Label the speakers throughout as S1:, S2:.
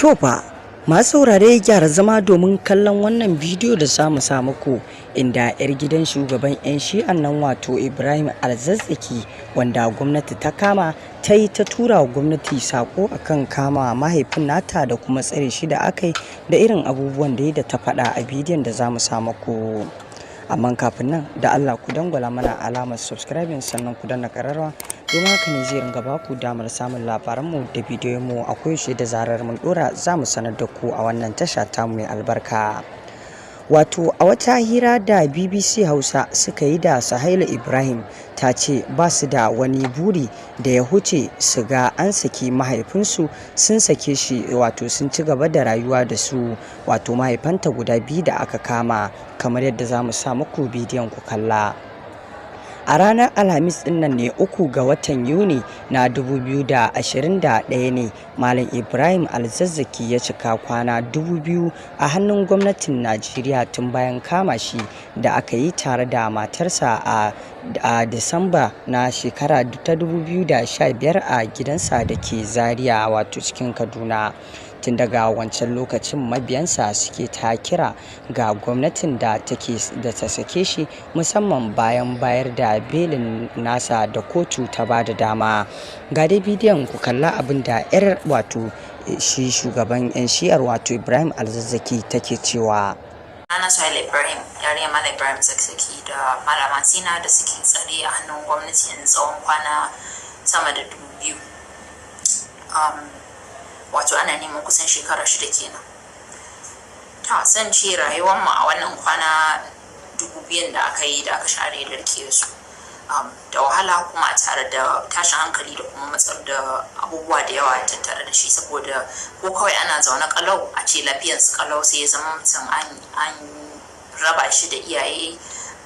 S1: To fa, masu saurare, gyara zama domin kallon wannan bidiyo da za mu sa muku, inda 'yar gidan shugaban 'yan Shi'an nan, wato Ibrahim Alzazzaki, wanda gwamnati ta kama, ta yi ta tura wa gwamnati sako akan kama mahaifin nata da kuma tsare shi da aka yi, da irin abubuwan da ta faɗa a bidiyon da za mu sa muku. Amma kafin nan, da Allah ku dangwala mana alamar subscribing, sannan ku danna ƙararrawa, domin haka ne zai ringa baku damar samun labaranmu da bidiyoyinmu a koyaushe. Da zarar mun dora, za mu sanar da ku a wannan tasha tamu mai albarka. Wato a wata hira da BBC Hausa suka yi da Suhaila Ibrahim, ta ce ba su da wani buri da ya huce su ga an saki mahaifinsu, sun sake shi, wato sun ci gaba da rayuwa da su, wato mahaifanta guda biyu da aka kama, kamar yadda za mu sa muku bidiyon ku kalla. A ranar Alhamis din nan ne, 3 ga watan Yuni na 2021 ne Malam Ibrahim Alzazzaki ya cika kwana 2000 a hannun gwamnatin Najeriya, tun bayan kama shi da aka yi tare da matarsa a Disamba na shekara ta 2015 a gidansa da ke Zaria, wato cikin Kaduna. Tun daga wancan lokacin mabiyansa suke ta kira ga gwamnatin da take da ta sake shi, musamman bayan bayar da belin nasa da kotu ta ba da dama. Ga dai bidiyon ku kalla abin da 'yar, wato shi shugaban 'yan Shi'ar, wato Ibrahim Alzazzaki, take cewa.
S2: Ana Suhaila Ibrahim, yarinya Malam Ibrahim Zakzaki da Malama Sina da suke tsare a hannun gwamnati yanzu tsawon kwana sama da 2000. Wato ana neman kusan shekara 6 kenan. Ta san ce rayuwarmu a wannan kwana 2000 da aka yi da aka share da rike su da wahala, kuma tare da tashin hankali da kuma matsar da abubuwa da yawa tattare da shi, saboda ko kawai ana zaune kalau, a ce lafiyarsu kalau, sai ya zama mutum an raba shi da iyaye.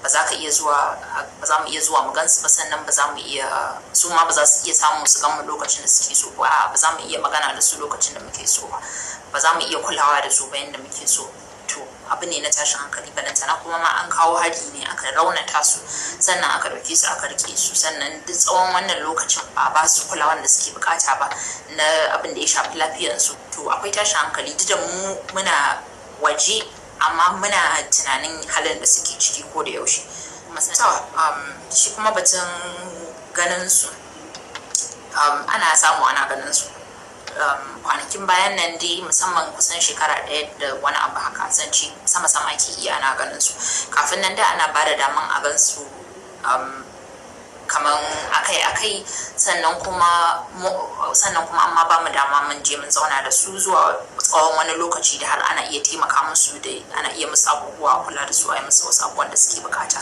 S2: Ba za ka iya zuwa, ba za mu iya zuwa mu gansu ba, sannan ba za mu iya, su ma ba za su iya samu su gan mu lokacin da suke so ba, ba za mu iya magana da su lokacin da muke so ba, ba za mu iya kulawa da su ba yadda muke so. To, abu ne na tashin hankali. Balantana kuma ma an kawo hari ne aka raunata su, sannan aka ɗauke su aka rike su, sannan duk tsawon wannan lokacin ba a ba su kulawan da suke bukata ba na abin da ya shafi lafiyarsu. To, akwai tashin hankali, duk da mu muna waje, amma muna tunanin halin da suke ciki ko da yaushe. Shi kuma batun ganin su, ana samu ana ganin su. Kwanakin bayan nan dai, musamman kusan shekara ɗaya da wani abu haka, zan ce sama sama ake iya ana ganin su. Kafin nan da ana bada daman a gan su kaman akai-akai, sannan kuma amma ba mu dama mun je mun zauna da su zuwa tsawon wani lokaci da har ana iya taimaka musu, da ana iya musu abubuwa, kula da su, a yi musu wasu abubuwan da suke bukata.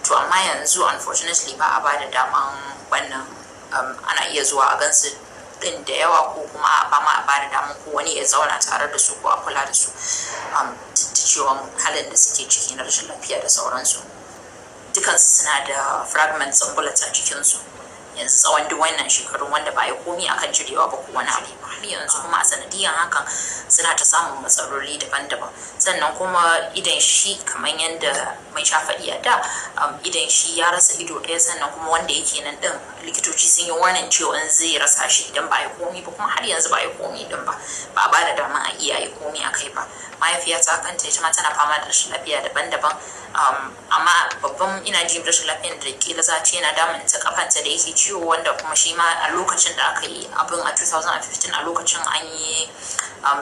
S2: To, amma yanzu unfortunately ba a ba da daman wannan, ana iya zuwa a gansu din da yawa, ko kuma ba ma a ba da daman ko wani ya zauna tare da su ko a kula da su, duk da cewa halin da suke ciki na rashin lafiya da sauransu. Dukansu suna da fragments ɗin bullets a jikinsu yanzu tsawon duk wannan shekarun, wanda ba a yi komi akan cirewa ba ko wani abu har yanzu. Kuma a sanadiyan hakan suna ta samun matsaloli daban-daban. Sannan kuma idan shi, kamar yadda mai sha faɗi a da, idan shi ya rasa ido ɗaya, sannan kuma wanda yake nan ɗin likitoci sun yi warning cewa zai rasa shi idan ba a yi komi ba, kuma har yanzu ba a yi komi ɗin ba, ba a ba da dama a iya yi komi a kai ba. Mahaifiyata kanta ita ma tana fama da rashin lafiya daban-daban, amma babban ina jin rashin lafiyan da kila za a ce yana damun ta, kafanta da yake ciwo, wanda kuma shi ma a lokacin da aka yi abin a 2015, a lokacin an yi,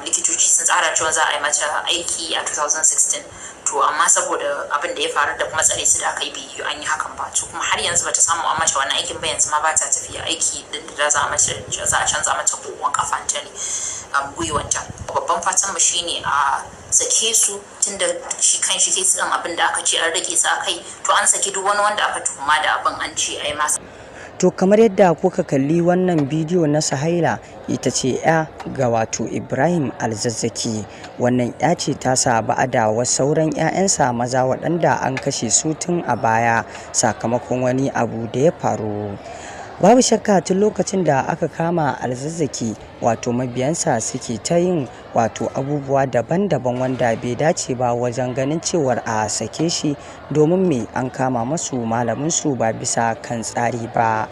S2: likitoci sun tsara cewa za a yi mata aiki a 2016. To, amma saboda abin da ya faru da kuma tsare su da aka yi, biyu an yi hakan ba. To, kuma har yanzu bata samu an mata wannan aikin ba. Yanzu ma ba ta tafiya aiki da za a mace, za a canza mata kokon kafanta ne, gwiwanta. Babban fatan mu shine a sake su, tunda shi kan shi case din, abin da aka ce an rage su akai, to an saki duk wani wanda aka tuhuma da abin, an ce ai masa.
S1: To, kamar yadda kuka kalli wannan bidiyo na Suhaila, ita ce 'ya ga wato Ibrahim Alzazzaki. Wannan 'ya ce tasa ba da wasu sauran 'ya'yansa maza waɗanda an kashe su tun a baya sakamakon wani abu da ya faru. Babu shakka, tun lokacin da aka kama Alzazzaki, wato mabiyansa suke ta yin wato abubuwa daban-daban wanda bai dace ba wajen ganin cewar a sake shi, domin me an kama masu malaminsu ba bisa kan tsari ba.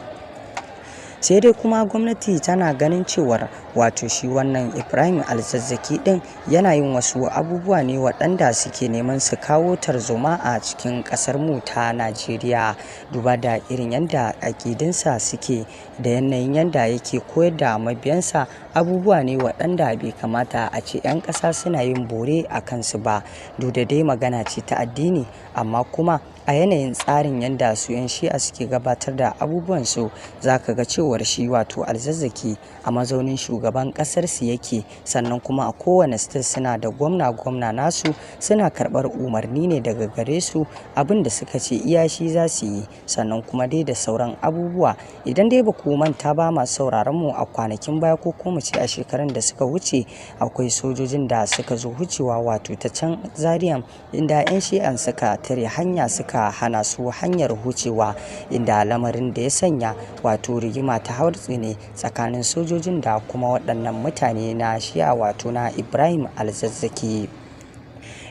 S1: Sai dai kuma gwamnati tana ganin cewar wato shi wannan Ibrahim Alzazzaki din yana yin wasu abubuwa ne waɗanda suke neman su kawo tarzoma a cikin ƙasar mu ta Najeriya, duba da irin yadda aƙidinsa suke da yanayin yadda yake koyar da mabiyansa abubuwa ne waɗanda bai kamata a ce 'yan ƙasa suna yin bore a kansu ba. Duk da dai magana ce ta addini, amma kuma a yanayin tsarin yadda su 'yan Shi'a suke gabatar da abubuwansu, za ka ga cewar shi wato Alzazzaki a mazaunin shugaban ƙasar su yake. Sannan kuma a kowane state suna da gwamna-gwamna nasu, suna karɓar umarni ne daga gare su, abin da suka ce iya shi za su yi. Sannan kuma dai da sauran abubuwa. Idan dai ba ku manta ba masu sauraron mu, a kwanakin baya ko kuma ce a shekarun da suka wuce, akwai sojojin da suka zo wucewa wato ta can Zariyan, inda 'yan Shi'an suka tare hanya suka hana su hanyar wucewa, inda lamarin da ya sanya wato rigima ta hartsine tsakanin sojojin da kuma waɗannan mutane na Shi'a wato na Ibrahim Alzazzaki.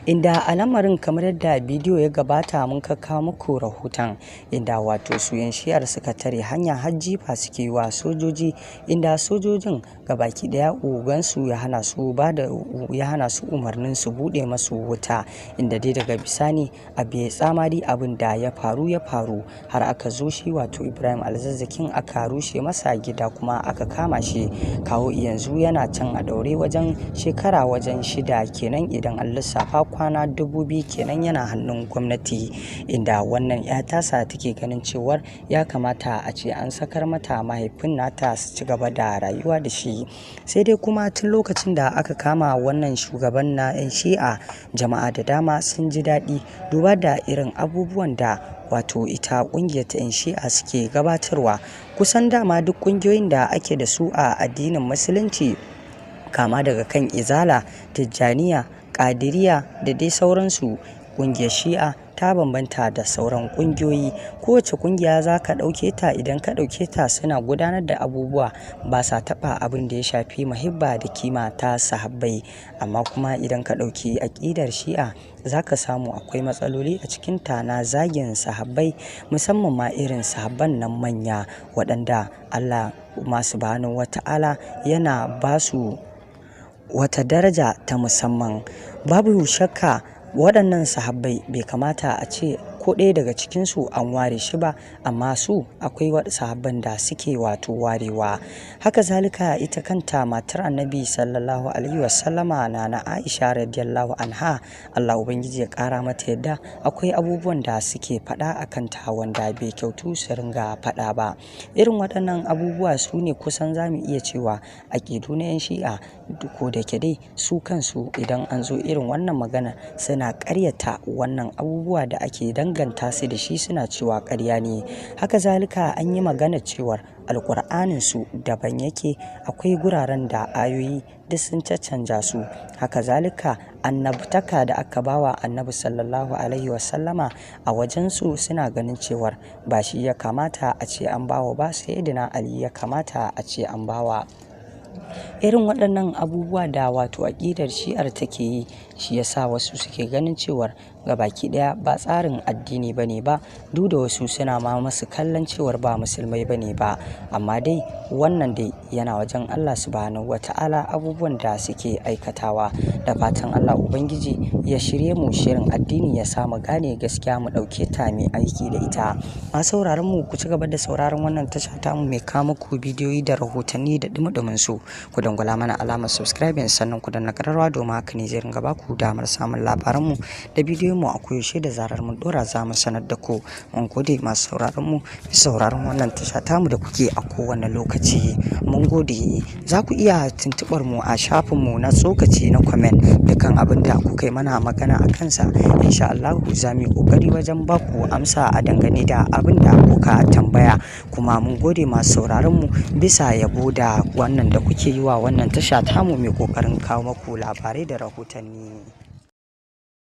S1: Inda a lamarin kamar yadda bidiyo ya gabata mun kawo muku rahoton, inda wato su 'yan Shi'ar suka tare hanya har jifa suke yi wa sojoji, inda sojojin gabaki daya ogansu ya hana su bada ya hana su umarnin su bude masu wuta, inda dai daga bisani abu ya tsamari, abin da ya faru ya faru, har aka zo shi wato Ibrahim Alzazzakin aka rushe masa gida kuma aka kama shi. Kawo yanzu yana can a daure wajen shekara wajen 6 kenan, idan an lissafa kwana 2000 kenan yana hannun gwamnati, inda wannan ya tasa take ganin cewar ya kamata a ce an sakar mata mahaifin nata su ci gaba da rayuwa da shi. Sai dai kuma tun lokacin da aka kama wannan shugaban na 'yan Shi'a, jama'a da dama sun ji daɗi duba da irin abubuwan da wato ita ƙungiyar ta 'yan Shi'a suke gabatarwa. Kusan dama duk ƙungiyoyin da ake da su a addinin Musulunci, kama daga kan Izala, Tijjaniya, Ƙadiriya da dai sauransu, ƙungiyar Shi'a ta bambanta da sauran ƙungiyoyi. Kowace ƙungiya za ka ɗauke ta, idan ka ɗauke ta suna gudanar da abubuwa ba sa taɓa abin da ya shafi muhibba da kima ta sahabbai. Amma kuma idan ka ɗauki aƙidar Shi'a, za ka samu akwai matsaloli a cikinta na zagin sahabbai, musamman ma irin sahabban nan manya waɗanda Allah Subhanahu wa Ta'ala yana ba su wata daraja ta musamman. Babu shakka waɗannan sahabbai bai kamata a ce ko ɗaya daga cikinsu an ware shi ba, amma su akwai wasu sahabban da suke wato warewa. Haka zalika ita kanta matar Annabi sallallahu alaihi wasallama Nana Aisha radiyallahu anha, Allah Ubangiji ya ƙara mata yadda, akwai abubuwan da suke faɗa a kanta wanda bai kyautu su ringa faɗa ba. Irin waɗannan abubuwa su ne kusan za mu iya cewa aƙidu na 'yan Shi'a, ko da ke dai su kansu idan an zo irin wannan magana suna ƙaryata wannan abubuwa da ake danganta su da shi, suna cewa ƙarya ne. Haka zalika an yi magana cewar Alƙur'anin su daban yake, akwai guraren da ayoyi duk sun caccanja su. Haka zalika annabtaka da aka bawa Annabi sallallahu alaihi wasallama a wajen su suna ganin cewar ba shi ya kamata a ce an bawa ba, Sayyidina Ali ya kamata a ce an bawa. Irin waɗannan abubuwa da wato aƙidar Shi'ar take yi, shi ya sa wasu suke ganin cewar gabaki ɗaya ba tsarin addini ba ne ba, duk da wasu suna ma masu kallon cewar ba musulmai ba ne ba. Amma dai wannan dai yana wajen Allah Subhanahu wa Ta'ala abubuwan da suke aikatawa. Da fatan Allah Ubangiji ya shirye mu shirin addini, ya sa mu gane gaskiya mu ɗauke ta mai aiki da ita. Masu sauraron mu, ku ci gaba da sauraron wannan tasha tamu mai kawo muku bidiyoyi da rahotanni da ɗumi-ɗumin su. Ku dangwala mana alamar subscribing, sannan ku danna ƙararrawa, domin haka ne zai ringa baku damar samun labaranmu da bidiyon mu a koyaushe da zarar mun ɗora za mu sanar da ku. Mun gode masu sauraron mu, sauraron wannan tasha tamu da kuke a kowane lokaci. Mun gode. Za ku iya tuntuɓar mu a shafin mu na tsokaci na comment dukkan abin da kuka yi mana magana a kansa. Insha Allahu za mu yi ƙoƙari wajen ba ku amsa a dangane da abin da kuka tambaya. Kuma mun gode masu sauraron mu bisa yabo da wannan da kuke yi wa wannan tasha tamu mai ƙoƙarin kawo muku labarai da rahotanni.